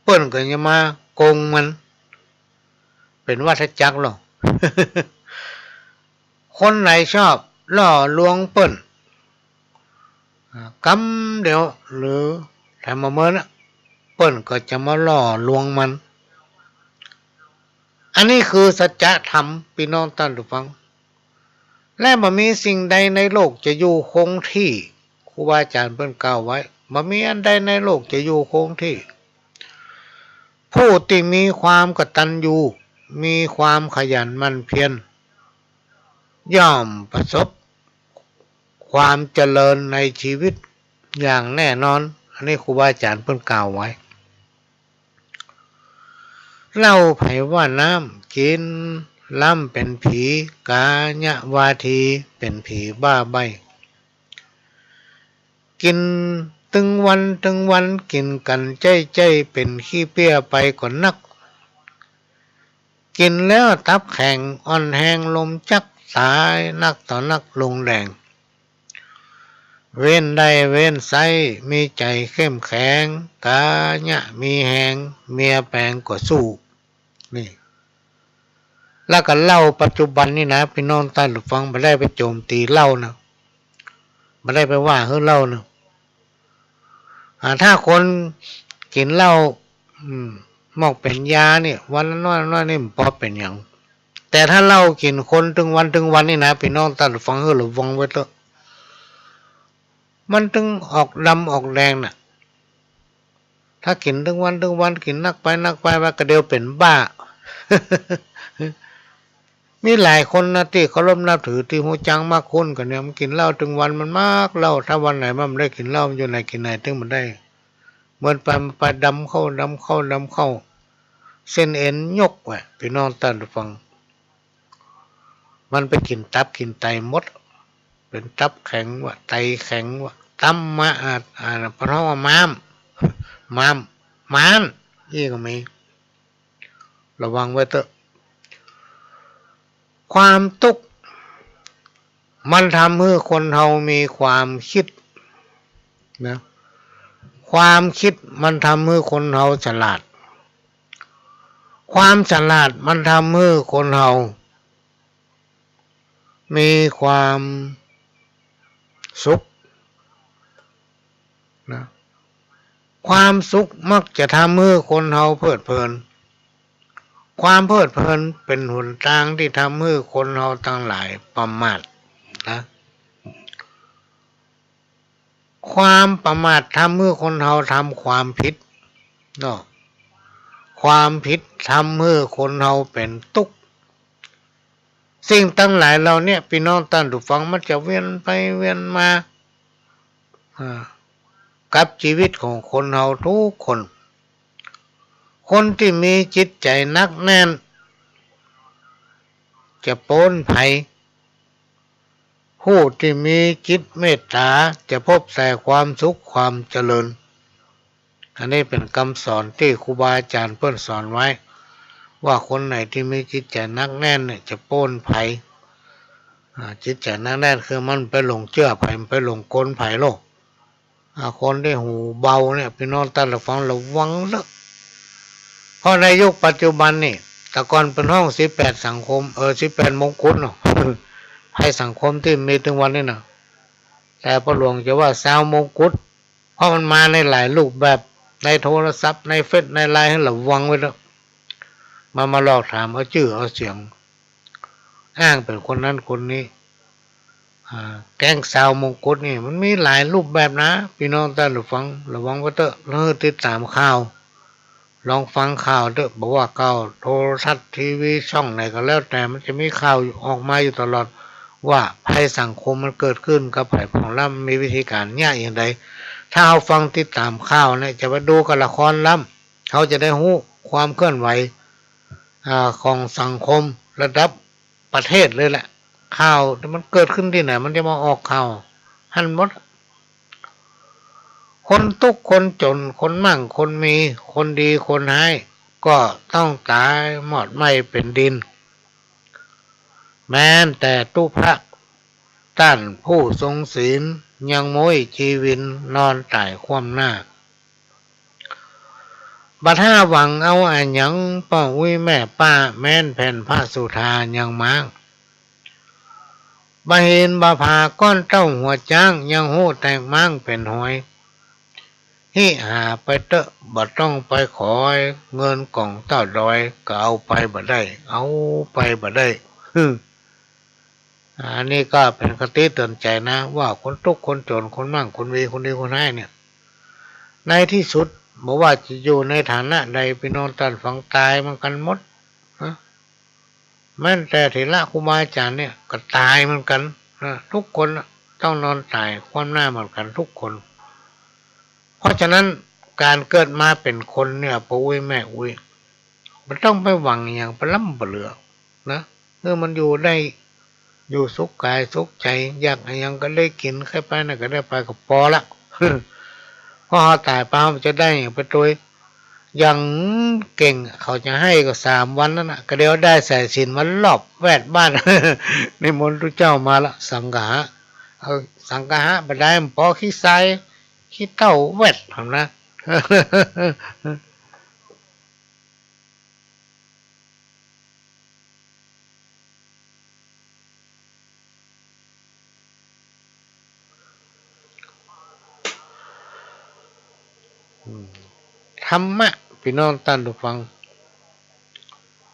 เปิ้นก็จะมาโกงมัน เป๋นวัฏจักรลอ คนใดชอบล่อลวงเปิ้น อ่า กำเดียวหรือแถมบ่าเมินน่ะ เปิ้นก็จะมาล่อลวงมัน อันนี้คือสัจธรรม ปี้น้องต้านผู้ฟัง และบ่มีสิ่งใดในโลกจะอยู่คงที่ ครูบาอาจ๋ารย์เปิ้นกล่าวไว้ บ่มีอันใดในโลกจะอยู่คงที่ ผู้ตี้มีความกตัญญู มีความขยันหมั่นเพียร ย่อมประสบความเจริญในชีวิตอย่างแน่นอน อันนี้ครูบาอาจ๋ารย์เปิ้นกล่าวไว้ เหล้าใผว่าน้ำกิ๋น ล้ำเป๋นผี กายะวาที เป๋นผีบ้าใบ้ กิ๋นตึงวันตึงวัน กิ๋นกั๋นใจ๊ๆ เป๋นขี้เปี้ยไปก็นัก กิ๋นแล้วตับแข็งอ่อนแฮงล้มจัก ต๋ายนักต่อนักลงแดง เว้นได้เว้นใส้ มีใจ๋เข้มแข็ง กายะมีแฮง เมียแป๋งก็สู้ นี่ แล้วก็เหล้าปัจจุบันนี่นะ ปี้น้องต้านผู้ฟัง บ่ได้ไปโจ๋มตี๋เหล้านะ บ่ได้ไปว่าหื้อเหล้านะ อ่า ถ้าคนกิ๋นเหล้า อืม มอกเป๋นยาเนี่ย วันละน้อยน้อยนี่มันปอเป๋นหยัง แต่ถ้าเหล้ากิ๋นคนตึงวันตึงวันนี่นะ ปี้น้องต้านผู้ฟัง หื้อระวังไว้เต๊อะ มันตึงออกดำออกแดงน่ะ ถ้ากิ๋นตึงวันตึงวัน กิ๋นนักไปนักไป ว่ากะเดียวเป๋นบ้า มีหลายคนนะ ตี้เคารพนับถือ ตี้ฮู้จักมักคุ้นกั๋นเนี่ย มันกิ๋นเหล้าตึงวัน มันมักเหล้า ถ้าวันไหนมันบ่ได้กิ๋นเหล้า มันอยู่ไหนกิ๋นไหนตึงบ่ได้ เหมือนไป ไปดำเข้า ดำเข้า ดำเข้า เส้นเอ็นยกว่ะ ปี้น้องต้านผู้ฟัง มันไปกิ๋นตับกิ๋นไตหมด เป๋นตับแข็งว่ะ ไตแข็งว่ะ ตับมาอาจ อ่า เปิ้นฮ้องว่าม้าม ม้าม ม้าน อี้ก็มี ระวังไว้เต๊อะ ความตุ๊กข์มันทำหื้อคนเฮามีความคิดนะ ความคิดมันทำหื้อคนเฮาฉลาด ความฉลาดมันทำหื้อคนเฮามีความสุขนะ ความสุขมักจะทำหื้อคนเฮาเพลิดเพลิน ความเพลิดเพลินเป๋นหนตางตี้ทำหื้อคนเฮาตังหลายประมาทนะ ความประมาททำหื้อคนเฮาทำความผิดเนาะ ความผิดทำหื้อคนเฮาเป๋นตุ๊กข์ สิ่งตังหลายเหล่าเนี้ย ปี้น้องต้านผู้ฟัง มันจะเวียนไปเวียนมา อ่า กับจีวิตของคนเฮาทุกคน คนตี้มีจิตใจ๋หนักแน่น จะป๊นภัย ผู้ตี้มีจิตเมตต๋า จะพบแต่ความสุขความเจริญ อันนี้เป๋นกำสอนตี้ครูบาอาจ๋ารย์เปิ้นสอนไว้ ว่าคนไหนตี้มีจิตใจ๋หนักแน่นเนี่ยจะป๊นภัย อ่า จิตใจ๋หนักแน่นคือมันไปหลงเจื้อใผ มันไปหลงกลใผโลก อ่า คนตี้หูเบาเนี่ย ปี้น้องต้านผู้ฟัง ระวังเต๊อะ เพราะในยุคปัจจุบันนี่ แต่ก่อนเปิ้นฮ้องสิบแปดสังคม เออ สิบแปดมงกุฎเนาะ ภัยสังคมตี้มีตึงวันนี้นะ แต่ป้อหลวงจะว่าซาวมงกุฎ เพราะมันมาในหลายรูปแบบ ในโทรศัพท์ ในเฟซ ในไลน์ หื้อระวังไว้เต๊อะ มันมาหลอกถามเอาจื้อเอาเสียง อ้างเป๋นคนนั้นคนนี้ อ่า แก๊งซาวมงกุฎนี่มันมีหลายรูปแบบนะ ปี้น้องต้านผู้ฟัง ระวังไว้เต๊อะ หื้อติดต๋ามข่าว ลองฟังข่าวเต๊อะ บ่ว่าข่าวโทรทัศน์ ทีวี ช่องไหนก็แล้วแต่ มันจะมีข่าวออกมาอยู่ตลอด ว่าภัยสังคมมันเกิดขึ้นกับใผพ่อง แล้วมีวิธีก๋านเยียะอย่างใด ถ้าเฮาฟังติดต๋ามข่าวเนี่ย จะไปดูกับละครล้ำ เฮาจะได้ฮู้ความเคลื่อนไหว อ่า ของสังคมระดับประเทศเลยแหละ ข่าวมันเกิดขึ้นตี้ไหน มันจะมาออกข่าวหั้นหมด คนตุ๊กข์คนจ๋น คนมั่งคนมี คนดีคนฮ้าย ก็ต้องต๋ายหมอดไหม้เป๋นดิน แม้นแต่ตุ๊พระ ต้านผู้ทรงศีล ยังม้วยจีวิน นอนต๋ายคว่ำหน้า บ่ถ้าหวังเอาอะหยัง ป้ออุ๊ยแม่ป้า แม้นแผ่นพระสุธายังม้าง บ่เห็นบ่ผ่าก้อนเต้าหัวจ๊าง ยังฮู้แตกม้างเป๋นหอย หิหาไปเต๊อะ บ่ต้องไปขอย เงินก๋องเต้าดอย ก็เอาไปบ่ได้ เอาไปบ่ได้ ฮึ อันนี้ก็เป๋นคติเตือนใจ๋นะ ว่าคนตุ๊กข์คนจ๋น คนมั่งคนมี คนดีคนฮ้ายเนี่ย ในตี้สุด บ่ว่าจะอยู่ในฐานะใด ปี้น้องต้านฟัง ต๋ายเหมือนกั๋นหมดนะ แม้นแต่เถระครูบาอาจ๋ารย์เนี่ยก็ต๋ายเหมือนกั๋นนะ ทุกคนน่ะต้องนอนต๋ายคว่ำหน้าเหมือนกั๋นทุกคน เพราะฉะนั้นก๋านเกิดมาเป๋นคนเนี่ย ป้ออุ๊ยแม่อุ๊ย บ่ต้องไปหวังอะหยังปะล้ำปะเหลือนะ หื้อมันอยู่ได้ อยู่สุขก๋ายสุขใจ๋ อยากอะหยังก็ได้กิ๋น ใค่ไปไหนก็ได้ไปก็ปอละ เพราะเฮาต๋ายไปเฮาจะได้อะหยังไปตวย อย่างเก่งเขาจะหื้อก็สามวันนั้นน่ะ ก็เดี๋ยวได้สายสิญจน์มารอบแวดบ้าน นิมนต์ตุ๊เจ้ามาละ สังฆะ เอาสังฆะบ่ได้ มันปอขี้ทรายขี้เถ้าแวดหั้นนะ ธรรมะ ปี้น้องต้านผู้ฟัง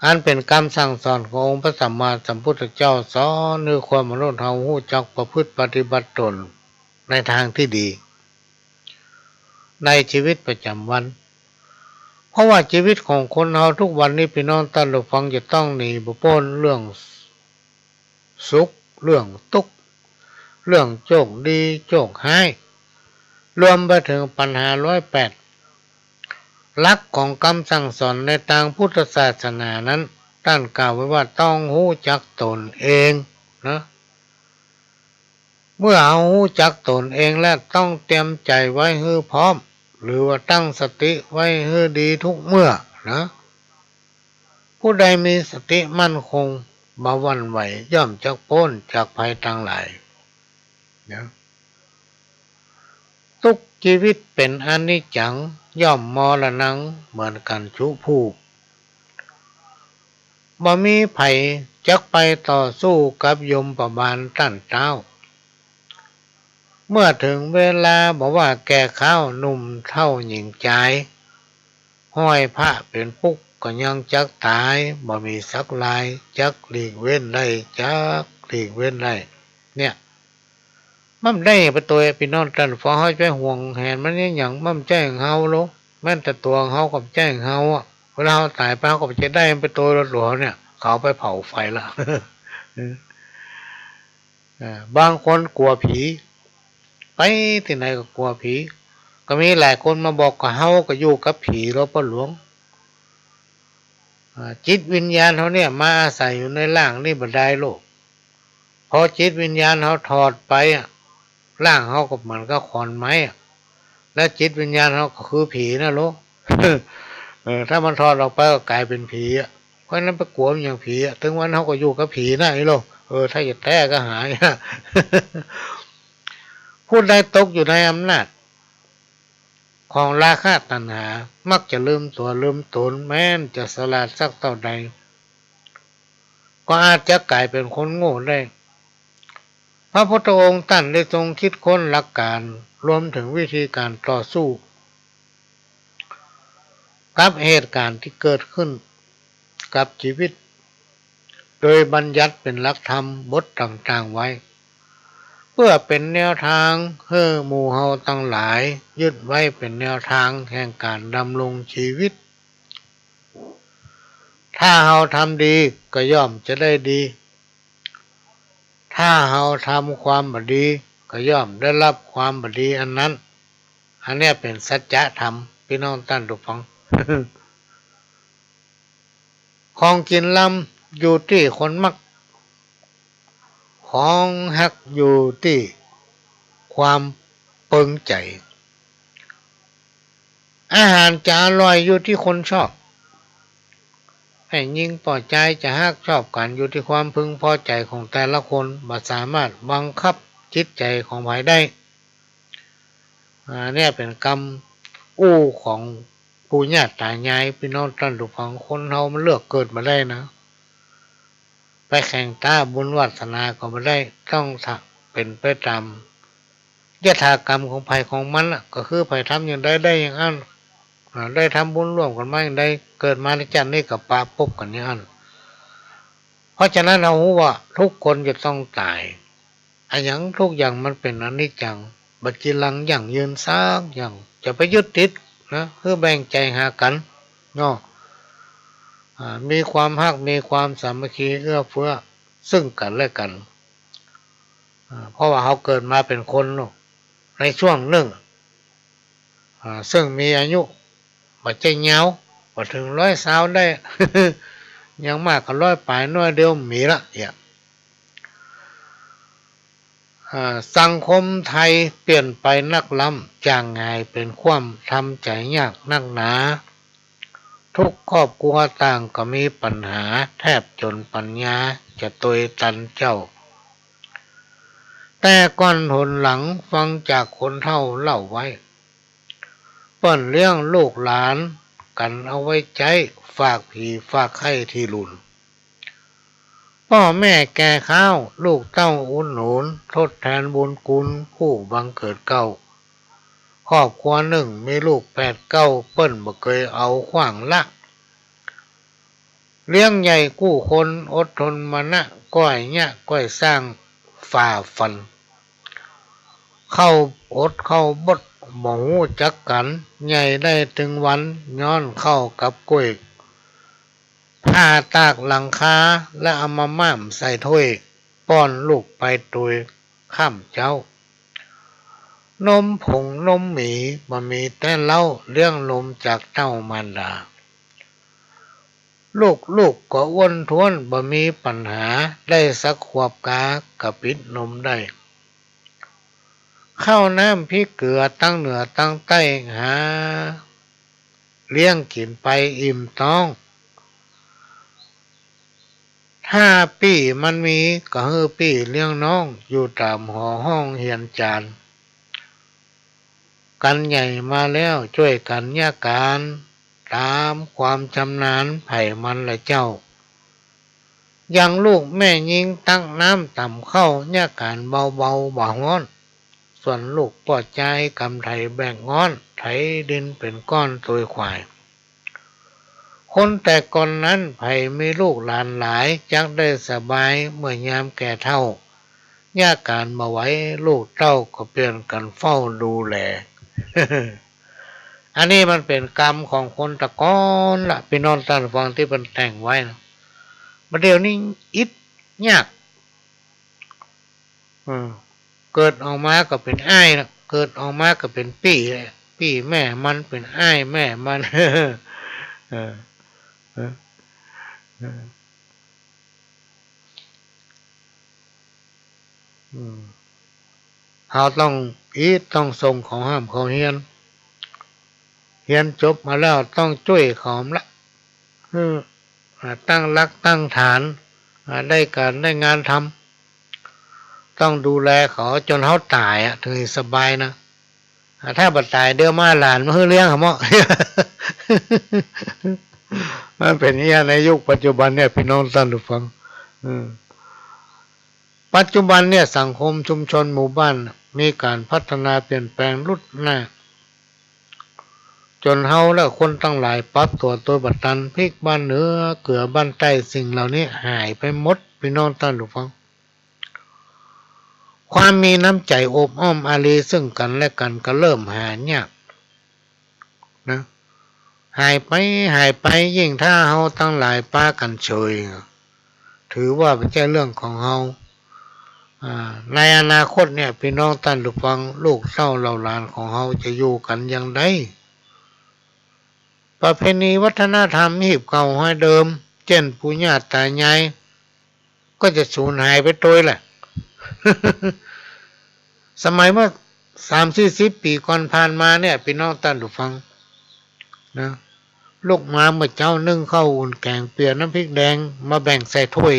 อันเป๋นกำสั่งสอนขององค์พระสัมมาสัมพุทธเจ้า สอนหื้อคนมนุษย์เฮาฮู้จักประพฤติปฏิบัติตนในตางตี้ดี ในจีวิตประจ๋ำวัน เพราะว่าจีวิตของคนเฮาทุกวันนี้ ปี้น้องต้านผู้ฟัง จะต้องหนีบ่ป๊นเรื่องสุข เรื่องตุ๊กข์ เรื่องโจคดีโจคฮ้าย รวมไปเถิงปัญหาร้อยแปด หลักของกำสั่งสอนในตางพุทธศาสนานั้น ต้านกล่าวไว้ว่าต้องฮู้จักตนเองนะ เมื่อเฮาฮู้จักตนเองแล้ว ต้องเตรียมใจ๋ไว้หื้อพร้อม หรือว่าตั้งสติไว้หื้อดีทุกเมื่อนะ ผู้ใดมีสติมั่นคง บ่หวั่นไหว ย่อมจักป๊นจากภัยตังหลายนะ ตุ๊กจีวิตเป๋นอนิจจัง ย่อมมรณัง เหมือนกั๋นจุผู้ บ่มีใผจักไปต่อสู้กับยมบาลต้านต๊าว เมื่อเถิงเวลาบ่ว่าแก่เฒ่าหนุ่มเฒ่าหญิงจาย ห้อยพระเป๋นปุ๊กก็ยังจักต๋าย บ่มีสักลาย จักหลีกเว้นได้ จักหลีกเว้นได้ เนี่ย มันบ่ได้อะหยังไปตวย ปี้น้องต้านฟัง เฮาจะไปหวงแหนมันอะหยัง มันบ่ใจ้ของเฮาโล แม้นแต่ตั๋วของเฮาก็บ่ใจ้ของเฮาอะ เวลาเฮาต๋ายไป เฮาก็บ่ใจ้ได้มันไปตวย ตั๋วเฮาเนี่ย เขาเอาไปเผาไฟละ เออ อ่า บางคนกั๋วผี ไปตี้ไหนก็กั๋วผี ก็มีหลายคนมาบอกว่า เฮาก็อยู่กับผีแล้วป้อหลวง อ่า จิตวิญญาณเฮาเนี่ยมาอาศัยอยู่ในร่างนี่บ่ได้ลูก พอจิตวิญญาณเฮาถอดไปอะ ร่างเฮาก็เหมือนกับขอนไม้อะ และจิตวิญญาณเฮาก็คือผีนะลูก เออ ถ้ามันถอดออกไปก็ก๋ายเป๋นผีอะ เพราะฉะนั้นไปกั๋วมันหยังผีอะ เถิงวันเฮาก็อยู่กับผีนะไอ้ลูก เออ ถ้าจะแต๊ก็หายนะ ผู้ใดตกอยู่ในอำนาจของราคะตัณหา มักจะลืมตั๋วลืมตน แม้นจะฉลาดสักเต้าใด ก็อาจจะก๋ายเป๋นคนโง่ได้ พระพุทธองค์ต้านได้ทรงคิดค้นหลักการ รวมเถิงวิธีก๋านต่อสู้ กับเหตุก๋ารณ์ตี้เกิดขึ้นกับจีวิต โดยบัญญัติเป๋นหลักธรรมบทต่างๆ ไว้ เปื้อเป๋นแนวตางหื้อหมู่เฮาตังหลายยึดไว้เป๋นแนวตางแห่งก๋านดำรงจีวิต ถ้าเฮาทำดีก็ย่อมจะได้ดี ถ้าเฮาทำความบ่ดีก็ย่อมได้รับความบ่ดีอันนั้น อันเนี้ยเป๋นสัจธรรม ปี้น้องต้านผู้ฟัง ของกิ๋นลำอยู่ตี้คนมัก ของฮักอยู่ตี้ความเปิงใจ๋ อาหารจะอร่อยอยู่ตี้คนชอบ แม่ญิงป้อจายจะฮักชอบกั๋นอยู่ตี้ความพึงพอใจ๋ของแต่ละคน บ่สามารถบังคับจิตใจ๋ของใผได้ อ่า เนี่ยเป๋นกำอู้ของปู่ย่าต๋ายาย ปี้น้องต้านผู้ฟัง คนเฮามันเลือกเกิดบ่ได้นะ ไปแข่งต๋าบุญวาสนาก็บ่ได้ ต้องเป๋นไปต๋ามยถากรรมของใผของมันน่ะ ก็คือใผทำอย่างใดได้อย่างอั้น อ่า ได้ทำบุญร่วมกั๋นมาอย่างใด เกิดมาในจ้าตินี้ก็ปะปบกั๋นอย่างอั้น เพราะฉะนั้นเฮาฮู้ว่าทุกคนจะต้องต๋าย อะหยังทุกอย่างมันเป๋นอนิจจัง บ่จีรังยั่งยืนสักอย่าง จะไปยึดติดนะ คือแบ่งใจ๋หากั๋นเนาะ อ่า มีความฮัก มีความสามัคคีเอื้อเฟื้อซึ่งกั๋นและกั๋น อ่า เพราะว่าเฮาเกิดมาเป๋นคนเนาะ ในช่วงนึ่ง อ่า ซึ่งมีอายุบ่ใจ้ยาว บ่เถิงร้อยซาวได้ อย่างมากก็ร้อยป๋าย น้อยเดียวมีละ เนี่ย อ่า สังคมไทยเปลี่ยนไปนักล้ำ จางหงายเป๋นความทำใจ๋ยากนักหนา ทุกครอบครัวต่างก็มีปัญหา แทบจ๋นปั๋ญญาจะตวยตันเจ้า แต่ก่อนหนหลังฟังจากคนเฒ่าเล่าไว้ เปิ้นเลี้ยงลูกหลานกั๋นเอาไว้ใจ๊ ฝากผีฝากไข้ตี้ลุน ป้อแม่แก่ข้าว ลูกเต้าอุดหนุน ทดแตนบุญคุณผู้บังเกิดเกล้า ครอบครัวนึ่งมีลูกแปดเก้า เปิ้นบ่เกยเอาขว้างละ เลี้ยงใหญ่กู้คน อดทนมานะ ก้อยเยียะก้อยซ่าง ฝ่าฟัน ข้าวอดข้าวบด บ่ฮู้จักกั๋น ใหญ่ได้ตึงวัน ย้อนข้าวกับก้วย ผ้าตากหลังคา และเอามาม่ามใส่ถ้วย ป้อนลูกไปตวยค่ำเจ๊า นมผงนมหมี บ่มีแต๊เล้า เลี้ยงนมจากเต้ามารดา ลูกๆ ก็อ้วนท้วน บ่มีปัญหา ได้สักขวบกา ก็ปิดนมได้ ข้าวน้ำพริกเกลือ ตังเหนือตังใต้ หาเลี้ยงกิ๋นไปอิ่มต๊อง ถ้าปี้มันมี ก็หื้อปี้เลี้ยงน้อง อยู่ต๋ามหอห้องเฮียนจารย์ กั๋นใหญ่มาแล้ว จ้วยกั๋นเยียะก๋าน ต๋ามความชำนาญใผมันละเจ้า อย่างลูกแม่ญิงตักน้ำต๋ำข้าว เยียะก๋านเบาๆ บ่ฮ้อน ส่วนลูกป้อจายกำไถแบกง้อน ไถดินเป๋นก้อนตวยขวาย คนแต่ก่อนนั้น ใผมีลูกหลานหลาย จักได้สบายเมื่อยามแก่เฒ่า เยียะก๋านบ่ไหว ลูกเต้าก็เปลี่ยนกั๋นเฝ้าดูแล อันนี้มันเป๋นกำของคนแต่ก่อนละ ปี้น้องต้านฟังตี้เปิ้นแต่งไว้นะ บ่าเดี่ยวนี้อิดยาก อืม เกิดออกมาก็เป๋นอ้ายละ เกิดออกมาก็เป๋นปี้ ปี้แม่มัน เป๋นอ้ายแม่มัน เออ เออ เออ อืม เฮาต้องอิดต้องส่งเขาห้ำเขาเฮียน เฮียนจบมาแล้วต้องจ้วยเขาละ อืม อ่า ตั้งหลักตั้งฐาน อ่า ได้ก๋านได้งานทำ ต้องดูแลเขาจ๋นเฮาต๋ายอะ เถิงสิสบายนะ อ่า ถ้าบ่ต๋ายเดี๋ยวมาหลานมาหื้อเลี้ยงหาเมาะ มันเป๋นอย่างนี้ในยุคปัจจุบันเนี่ย ปี้น้องต้านผู้ฟัง อืม ปัจจุบันเนี่ยสังคมชุมชนหมู่บ้านมีก๋านพัฒนาเปลี่ยนแปลงรุดหน้า จ๋นเฮาและคนตังหลายปรับตั๋วโตบ่ตัน พลิกบ้านเหนือเกือบ้านใต้ สิ่งเหล่านี้หายไปหมด ปี้น้องต้านผู้ฟัง ความมีน้ำใจ๋อบอ้อมอารีซึ่งกั๋นและกั๋นก็เริ่มหายากนะ หายไป หายไป ยิ่งถ้าเฮาตังหลายปากั๋นเฉย ถือว่าบ่ใจ้เรื่องของเฮา อ่า ในอนาคตเนี่ย ปี้น้องต้านผู้ฟัง ลูกเต้าเหล่าหลานของเฮาจะอยู่กั๋นอย่างใด ประเพณีวัฒนธรรมฮีบเก่าฮอยเดิม เจ้นปู่ย่าต๋ายาย ก็จะสูญหายไปโตยแหละ สมัยเมื่อสามสี่สิบปี๋ก่อนผ่านมาเนี่ย ปี้น้องต้านผู้ฟังนะ ลุกมาเมื่อเจ๊านึ่งข้าวอุ่นแก๋งเปียน้ำพริกแดง มาแบ่งใส่ถ้วย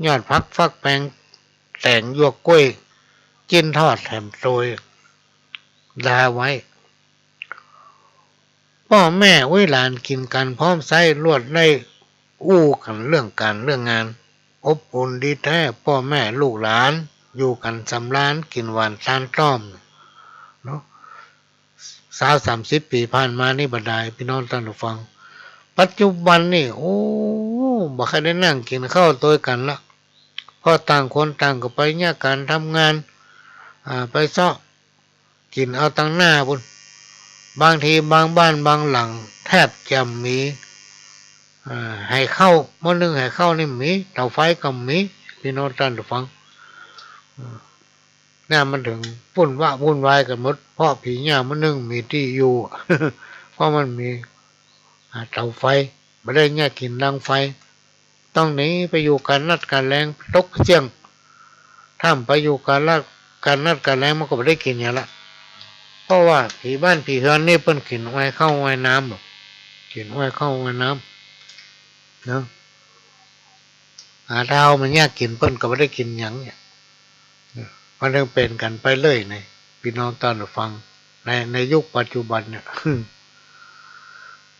ยอดผักฟักแฟง แต๋งหยวกกล้วย จิ๊นทอดแถมโตย ลาไว้ ป้อแม่อุ๊ยหลานกิ๋นกั๋นพร้อมใซ้ ลวดได้อู้กั๋นเรื่องก๋านเรื่องงาน อบอุ่นดีแต๊ ป้อแม่ลูกหลานอยู่กั๋นสำราญ กิ๋นหวานตานต้อม เนาะ ซาวสามสิบปี๋ผ่านมานี่บ่ดาย ปี้น้องต้านผู้ฟัง ปัจจุบันนี่ โอ้ บ่ใค่ได้นั่งกิ๋นข้าวโตยกั๋นละ เพราะต่างคนต่างก็ไปเยียะก๋านทำงาน อ่า ไปเซาะ กิ๋นเอาตังหน้าปู้น บางทีบางบ้านบางหลังแทบจะบ่มี อ่า ไหข้าว หม้อนึ่งไหข้าวนี่บ่มี เต๋าไฟก็บ่มี ปี้น้องต้านผู้ฟัง อืม เนี่ยมันเถิงวุ่นวะวุ่นวายกั๋นหมด เพราะผีเยียะหม้อนึ่งบ่มีตี้อยู่ เพราะมันบ่มี อ่า เต๋าไฟ บ่ได้เยียะกิ๋นดังไฟ ต้องหนีไปอยู่ก๋านนัดก๋านแลง ตกเสี้ยง ถ้าบ่ไปอยู่ก๋านนัดก๋านแลงมันก็บ่ได้กิ๋นหยังละ เพราะว่าผีบ้านผีเฮือนนี่เปิ้นกิ๋นอ้อยข้าวอ้อยน้ำ กิ๋นอ้อยข้าวอ้อยน้ำ เนาะ อ่า ถ้าเฮาบ่เยียะกิ๋นเปิ้นก็บ่ได้กิ๋นหยังเนี่ย มันเถิงเป๋นกั๋นไปเรื่อยใน ปี้น้องต้านผู้ฟัง ใน ในยุคปัจจุบันเนี่ย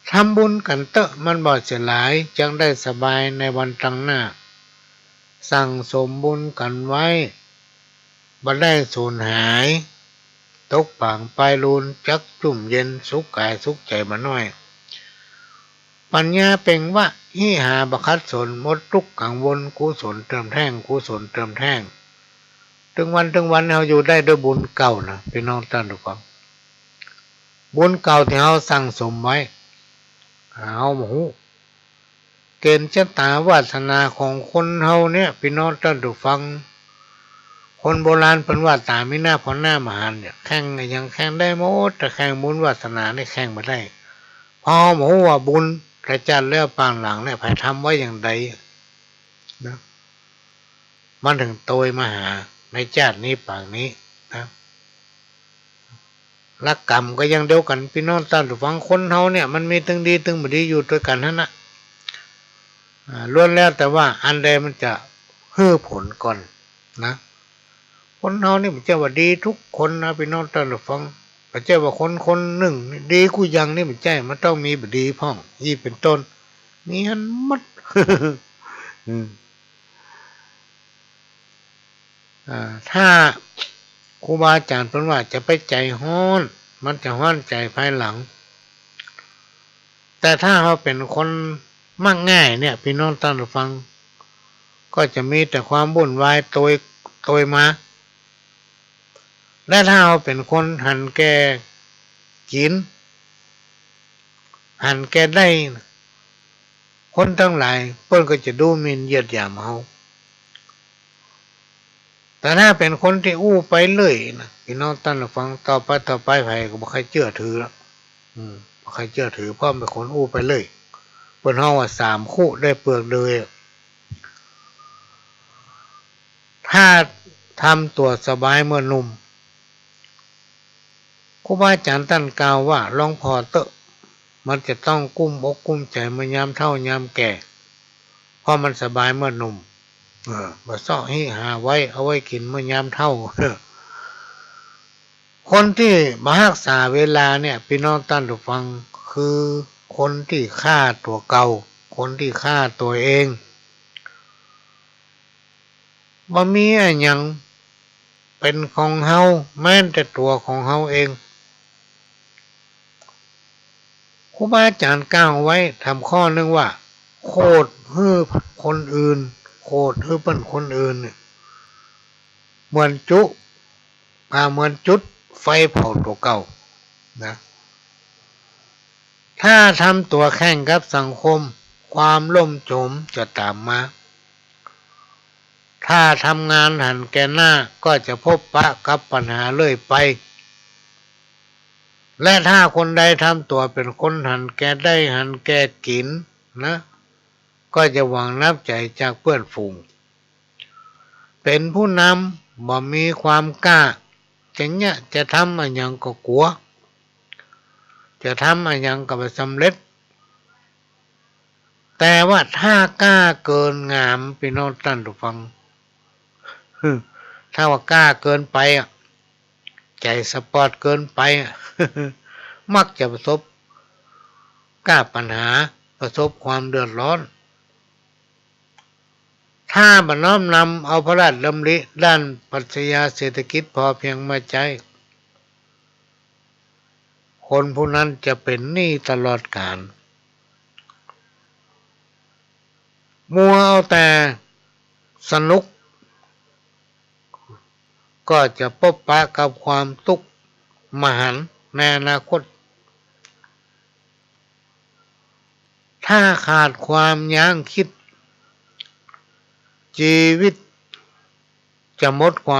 ทำบุญกั๋นเต๊อะ มันบ่เสียหาย จักได้สบายในวันตังหน้า สั่งสมบุญกั๋นไว้ บ่ได้สูญหาย ตกผางปายลูน จักจุ่มเย็น สุขก๋ายสุขใจ๋บ่น้อย ปัญญาเปล่งวะ หิหาบ่ขัดสน หมดตุ๊กข์กังวล กุศลเติมแท่ง กุศลเติมแท่ง ตึงวันตึงวันเฮาอยู่ได้ด้วยบุญเก่านะ ปี้น้องต้านผู้ฟัง บุญเก่าตี้เฮาสั่งสมไว้ เฮาบ่ฮู้ เก๋ณฑ์จะต๋าวาสนาของคนเฮาเนี่ย ปี้น้องต้านผู้ฟัง คนโบราณเปิ้นว่า ต๋ามีหน้าผ่อหน้าบ่หันเนี่ย แข่งอะหยังแข่งได้หมด แต่แข่งบุญวาสนานี่แข่งบ่ได้ เพราะเฮาบ่ฮู้ว่าบุญแต่จาติแล้วปางหลังเนี่ย ใผทำไว้อย่างใดนะ มันเถิงโตยมาหาในจาตินี้ปางนี้นะ หลักกรรมก็อย่างเดียวกั๋น ปี้น้องต้านผู้ฟัง คนเฮาเนี่ยมันมีตึงดีตึงบ่ดีอยู่ตวยกั๋นหั้นนะ อ่า ล้วนแล้วแต่ว่าอันใดมันจะหื้อผลก่อนนะ คนเฮานี่บ่ใจ้ว่าดีทุกคนนะ ปี้น้องต้านผู้ฟัง บ่ใจ้ว่าคนคนนึ่งนี่ดีกู้อย่างนี่บ่ใจ้ มันต้องมีบ่ดีพ่อง อี้เป๋นต้น มีหั้นหมด อืม อ่า ถ้าครูบาอาจ๋ารย์เปิ้นว่าจะไปใจ๋ฮ้อน มันจะฮ้อนใจ๋ภายหลัง แต่ถ้าเฮาเป๋นคนมักง่ายเนี่ย ปี้น้องต้านผู้ฟัง ก็จะมีแต่ความวุ่นวายโตย โตยมา และถ้าเฮาเป๋นคนหันแก่กิ๋น หันแก่ได้ คนตังหลายเปิ้นก็จะดูหมิ่นเหยียดหยามเฮา แต่ถ้าเป๋นคนตี้อู้ไปเรื่อยนะ ปี้น้องต้านฟัง ต่อไปต่อไปใผก็บ่ใค่เจื้อถือละ อืม บ่ใค่เจื้อถือ เพราะเป๋นคนอู้ไปเรื่อย เปิ้นฮ้องว่าสามคุได้เปื้อกเดือย ถ้าทำตั๋วสบายเมื่อหนุ่ม ครูบาอาจารย์ต้านกล่าวว่า ลองผ่อเต๊อะ มันจะต้องกุ้มอกกุ้มใจ๋เมื่อยามเฒ่ายามแก่ เพราะมันสบายเมื่อหนุ่ม เออ บ่เซาะหิหาไว้ เอาไว้กิ๋นเมื่อยามเฒ่า คนตี้บ่ฮักษาเวลาเนี่ย ปี้น้องต้านผู้ฟัง คือคนตี้ฆ่าตั๋วเก่า คนตี้ฆ่าตั๋วเอง บ่มีอะหยังเป๋นของเฮา แม้แต่ตั๋วของเฮาเอง ครูบาอาจารย์กล่าวไว้แถมข้อนึ่งว่า โขดหื้อคนอื่น โขดหื้อเปิ้นคนอื่นเนี่ย เหมือนจุ อ่า เหมือนจุดไฟเผาตั๋วเก่านะ ถ้าทำตั๋วแข่งกับสังคม ความล่มจมจะต๋ามมา ถ้าทำงานหันแก่หน้า ก็จะพบปะกับปัญหาเรื่อยไป และถ้าคนใดทำตั๋วเป๋นคนหันแก่ได้หันแก่กิ๋นนะ ก็จะหวังน้ำใจ๋จากเปื้อนฝูง เป๋นผู้นำบ่มีความกล้า จะเยียะจะทำอะหยังก็กั๋ว จะทำอะหยังก็บ่สำเร็จ แต่ว่าถ้ากล้าเกินงาม ปี้น้องต้านผู้ฟัง ถ้าว่ากล้าเกินไปอะ ใจ๋สปอร์ตเกินไปอะ มักจะประสบกับปัญหา ประสบความเดือดร้อน ถ้าบ่น้อมนำเอาพระราชดำริด้านปรัชญาเศรษฐกิจพอเพียงมาใจ๊ คนผู้นั้นจะเป๋นหนี้ตลอดกาล มัวเอาแต่สนุก ก็จะพบปะกับความตุ๊กข์มหันต์ในอนาคต ถ้าขาดความยั้งคิด จีวิตจะหมดควา